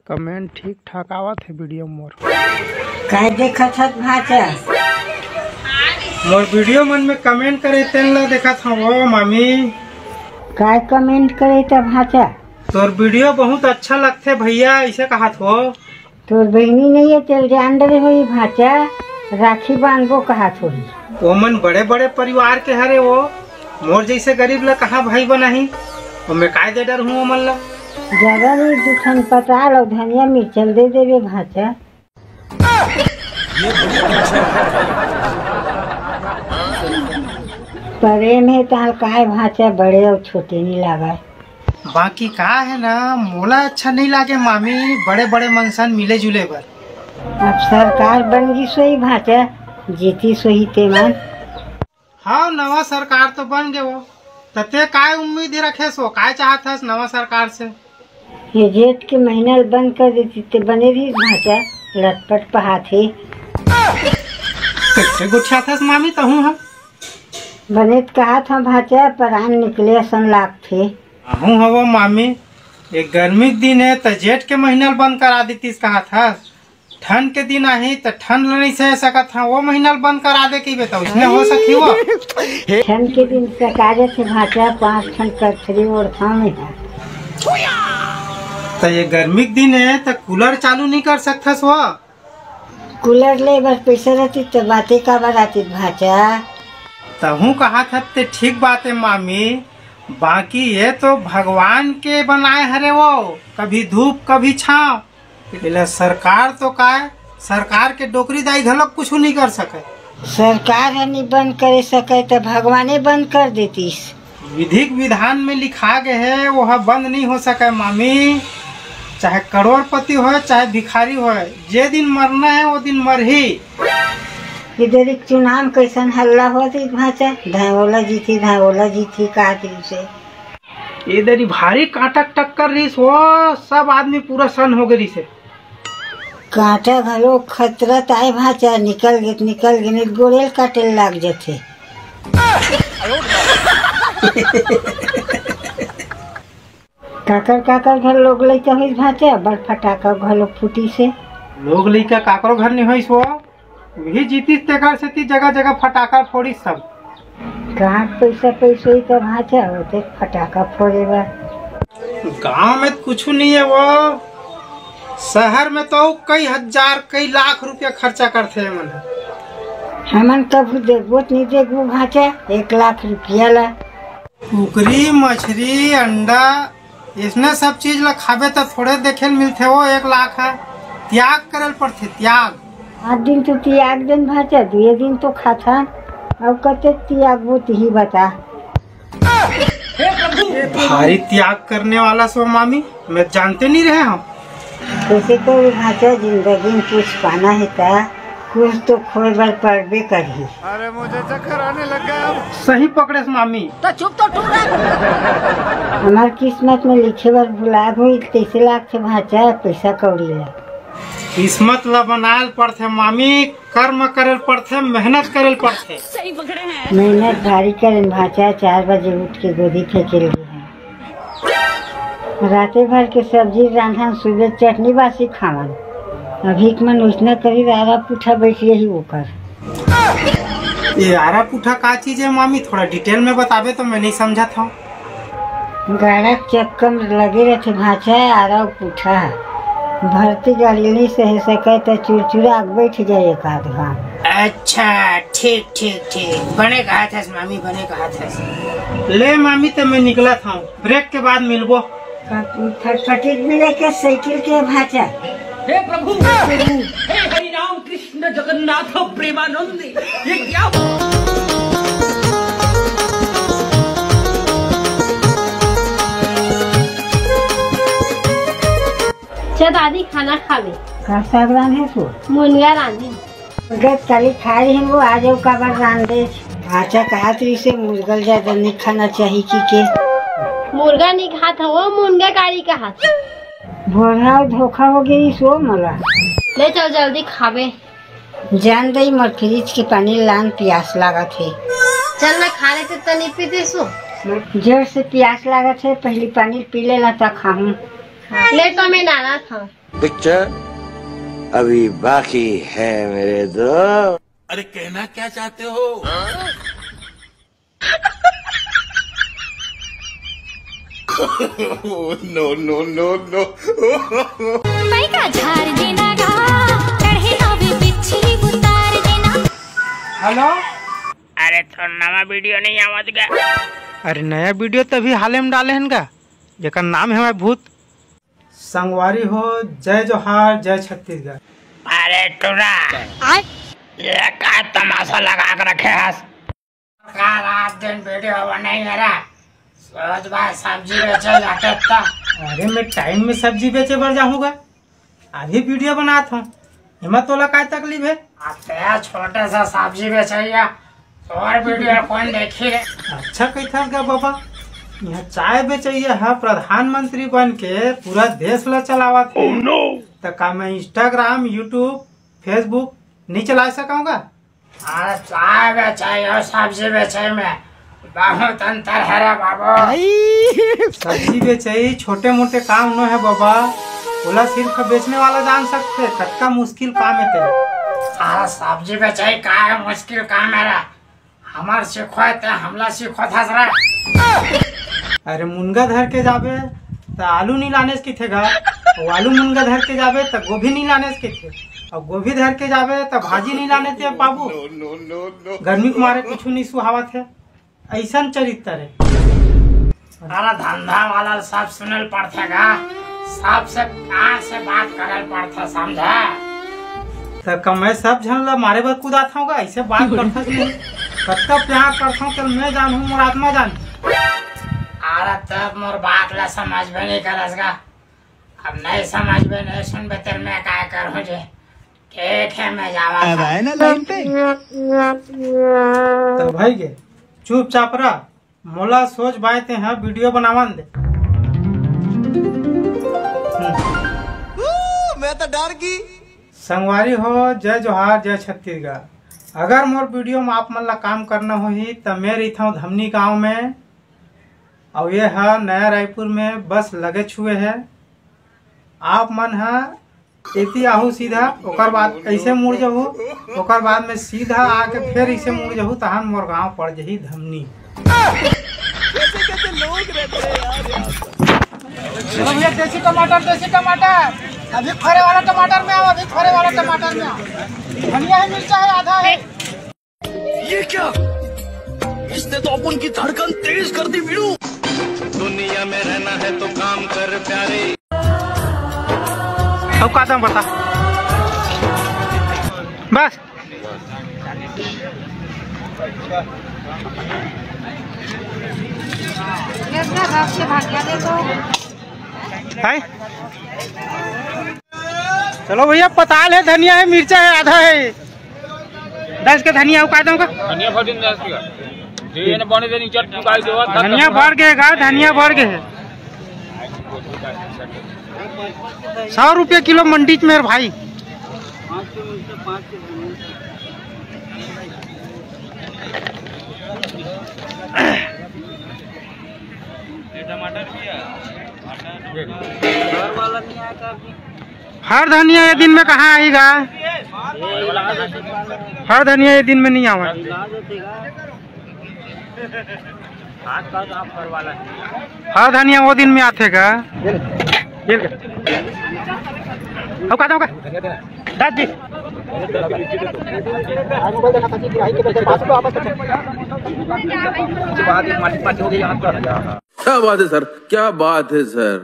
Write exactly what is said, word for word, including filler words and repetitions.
Comment ठीक ठाक आवत हे वीडियो मोर। काय देखत हस भांचा? मोर वीडियो मन में कमेंट करे तेन ला देखत हव ओ मामी। काय कमेंट करे त भांचा? तोर वीडियो बहुत अच्छा लगथे भैया, ऐसे कहत हो। तोर बहिनी नहीं है, चल जान डरे होई भांचा, राखी बांधबो कहत होही। ओमन बड़े बड़े परिवार के हरे वो, मोर जैसे गरीब ला कहाँ भाई बनाही? ओमे काय दे डर हूँ ओमन ला। ज्यादा नहीं, दू ठन पताल अउ धनिया मिर्चल दे देबे भांचा। प्रेम हे ताल काय भांचा, बड़े अउ छोटे नहीं लागे। बाकी का है ना, मोला अच्छा नहीं लागे मामी, बड़े बड़े मनसन मिले जुले बर। अब सरकार बन गिस होही भांचा, जीतिस होही तेमन। हाँ, नवा सरकार तो बन गे वो, त ते काय उम्मीद रखेस वो, काय चाहत हस नवा सरकार से? ये जेठ के महीना ल बंद कर देतिस ते बने रहिस भांचा, लटपट पहात हे। कैसे गोठियाथस मामी तहूँ ह? बने त कहत हंव भांचा, परान निकले असन लागथे। आहूँ हवो मामी, ये गर्मी के दिन हे त जेठ के महीना ल बंद करा देतिस कहत हस। ठंड के दिन आही त ठंड ल नइ सह सकत हंव, वो महीना ल बंद करा दे कहिबे त उसने हो सकही वो। ठंड के दिन सका जथे भांचा, पांच ठन कथरी ओढ़थंव मैं ह। त ये गर्मी के दिन हे त कूलर चालू नइ कर सकथस वो? कूलर ले बर पैसा रहतिस त बाते काबर आतिस भांचा? तहूँ कहत हस ते ठीक बात हे मामी, बाकी ये तो भगवान के बनाए हरे वो, कभी धूप कभी छांव। एला सरकार तो काय, सरकार के डोकरी दाई घलोक कुछु नइ कर सकय। सरकार ह नइ बंद करे सकय त भगवाने बंद कर देतिस। विधिक विधान में लिखा गे हे, वो ह बंद नइ हो सकय मामी। चाहे करोड़पति होय, चाहे भिखारी होय, जे दिन मरना हे वो दिन मरही। इधर एक चुनाव में कैसन हल्ला होत हे भांचा, धांय ओला जीती, धांय ओला जीती, का करी से। ए दरी भारी कांटा के टक्कर रहिस वो, सब आदमी पूरा सन्न हो गे रहिस हे। कांटा घलो खतरत आय भांचा, निकल गे त निकल गे, नहीं त गोड़े ल काटे ल लाग जथे। काकर काकर घर लोग लइका होइस भांचा, बड़ फटाका घलो फूटिस हे। लोग लइका काकरो घर नहीं होइस वो, वही जीतिस तेकर सेती जगह जगह फटाका फोड़िस सब। कहाँ के पैसा पैसा ही तो भांचा होते फटाका फोड़े बर। गांव में तो कुछ नहीं है वो, शहर में तो कई हजार कई लाख रुपया खर्चा करथे ये मन। हमन कभू देखबो त नहीं देखबो भांचा एक लाख रुपया ला। कुकरी, मछरी, अंडा, इसने सब चीज ला खाबे त थोड़े देखे ल मिलथे वो एक लाख ह। त्याग करे ल पड़थे, त्याग। आठ दिन तो त्याग देन भांचा, दुए दिन तो खाथन, अउ कते त्यागबो तिही बता। भारी त्याग करने वाला सो मामी, मैं जानते नहीं रहे हंव। कैसे तो भांचा जिंदगी में कुछ पाना है त कुछ तो खोए बर पड़बे करही। अरे मुझे चक्कर आने लग गया अब। सही पकड़ेस मामी। तो चुप तो टूरा। हमार किस्मत में लिखे बर भुला गई, कैसे लागथे भांचा पैसा कौड़ी ला। किस्मत ला बनाए ल पड़थे मामी, कर्म करे ल पड़थे, मेहनत करे ल पड़थे। सही पकड़े हैं। मेहनत भारी करेन भांचा, चार बजे उठ के गोदी फेंके ल गे हे। राते भर के सब्जी रांधन, सुबह चटनी बासी खावन। अभी के मन उसने करी आरा पुठा बैठ यही ओकर। ये आरा पुठा का चीज है मामी, थोड़ा डिटेल में बताबे तो मैं नहीं समझत हंव। गाड़ा के चक्कर में लगे रहथे भांचा, आरा पुठा। भर्ती गाड़ी नहीं सह सके त चुरचुरा के बैठ जाए एक आध घाम। अच्छा, ठीक ठीक ठीक, बने कहत हस मामी, बने कहत हस। ले मामी, त मैं निकलत हंव, ब्रेक के बाद मिलबो। फटफटी भी लेके साइकिल के भांचा। हे प्रभु, हे प्रभु, हे हरि राम कृष्ण जगन्नाथ प्रेमानंद, ये क्या? चल दादी, खाना खाबे। का साग रांधे तू? मुनगा रांधे। मुनगा काली खाए रहिन वो, आज अउ काबर रांधे? भांचा कहत रहिसे मुनगा ल ज्यादा नहीं खाना चाहिए कि के। मुनगा नहीं खात हंव वो, मुनगा काली कहत हंव। भोरहा धोखा हो गई सो मोला। ले चल जल्दी खाबे। जान दई मोर फ्रिज के पानी लान, पियास लागत हे। चल ना खा लेते तनी पी दे सो। जोर से पियास लागत हे, पहली पानी पी लेना त खाहूं। ले तो मैं नाना था। पिक्चर अभी बाकी है मेरे दोस्त। अरे, कहना क्या चाहते हो? No, no, no, no। Paika झार देना गा, कढ़े हवे बिच्छी उतार देना। हेलो। अरे, थोर नवा वीडियो नहीं आवत गा? अरे, नया वीडियो तो अभी हाले में डाले हन गा, जेकर नाम है भूत। संगवारी हो, जय जोहार, जय छत्तीसगढ़। अरे टुरा, आय? ये का तमाशा लगा के रखे हस? का रात दिन वीडियो बनाई मेरा? रोज बार सब्जी बेचे जाते तो। अरे, मैं टाइम में सब्जी बेचे बर जाहूँगा, अभी वीडियो बनात हूँ, एमा तोला का तकलीफ है? अब तेरा छोटे सा सब्जी बेचैया, तोर वीडियो कौन देखी रे? अच्छा कहिथस गा बाबा, यहाँ चाय बेचैया ह प्रधानमंत्री बन के पूरा देश ला चलावत हे। त का मैं Instagram, YouTube, Facebook नहीं चला सकूँगा? अरे चाय बेचई अउ सब्जी बेचई में बहुत अंतर है रे बाबू। सब्जी बेचई छोटे मोटे काम नो है बाबा, ओला सिर्फ बेचने वाला जान सकथे, कतका मुश्किल काम है तेला। साला सब्जी बेचई का है मुश्किल काम है रे? हमर सिखोय ते हमला सिखोथस रे। अरे मुनगा धर के जाबे त आलू नी लानेस किथे गा, अउ आलू मुनगा धर के जाबे त गोभी नी लानेस किथे, अउ गोभी धर के जाबे त भाजी नी लाने ते बाबू। गर्मी के मारे कुछु नी सुहावत है, ऐसन चरित्र है। अरे धंधा वाला सब सुनल पड़थे गा, सबसे प्यार से बात करल पड़थे, समझे? त का मैं सब झन ला मारे बर कुदात हूँ गा, ऐसे बात करथस नहीं। कतका प्यार करथों तेला मैं जानहूँ, मोर आत्मा जान। अरे तब मोर बात ला समझबे नहीं करस गा, अब नहीं समझबे नहीं सुनबे तेला मैं काय करहूँ जी। ठीक है मैं जावा अब था। आए ना लाइन पे। त भाई के चुपचाप रह, मोला सोच बाय तेहा वीडियो बनावन दे। हम्म। मैं तो डर गई। संगवारी हो, जय जोहार, जय छत्तीसगढ़। अगर मोर वीडियो में आप मन ला काम करना होही त मैं रहिथव धमनी गांव में, अउ ये ह नया रायपुर में बस लगे छुए है। आप मन ह एती आहू सीधा, ओकर बाद ऐसे मुड़ जहू, ओकर बाद में सीधा आके फिर ऐसे मुड़ जहू, तहन मोर गांव पड़ जही धमनी। चलो भैया, देसी टमाटर, देसी टमाटर, अभी फरे वाला टमाटर में आओ, अभी फरे वाला टमाटर में आओ। धनिया है, मिर्चा है, आधा है। ये क्या? इसने तो अपन की धड़कन तेज कर दी वीरू। दुनिया में रहना है तो काम कर प्यारे। अब का दाम बता? बस। ये अपना बाप से भाग गया, देखो। है? चलो भैया, पताल है, धनिया है, मिर्चा है, आधा है। दस के धनिया उका दो का? धनिया भर दिन दस के। जे ये ने बने दे नीचे टुकाई देवा, धनिया भर के का, धनिया भर के है। सौ रुपये किलो मंडी में भाई। टमाटर भी है। हर धनिया ये दिन में कहाँ आएगा? हर धनिया ये दिन में नहीं आवा। हर धनिया वो दिन में आथे का? ये ले। अब का दो का? दस बीस। क्या बात है सर, क्या बात है सर।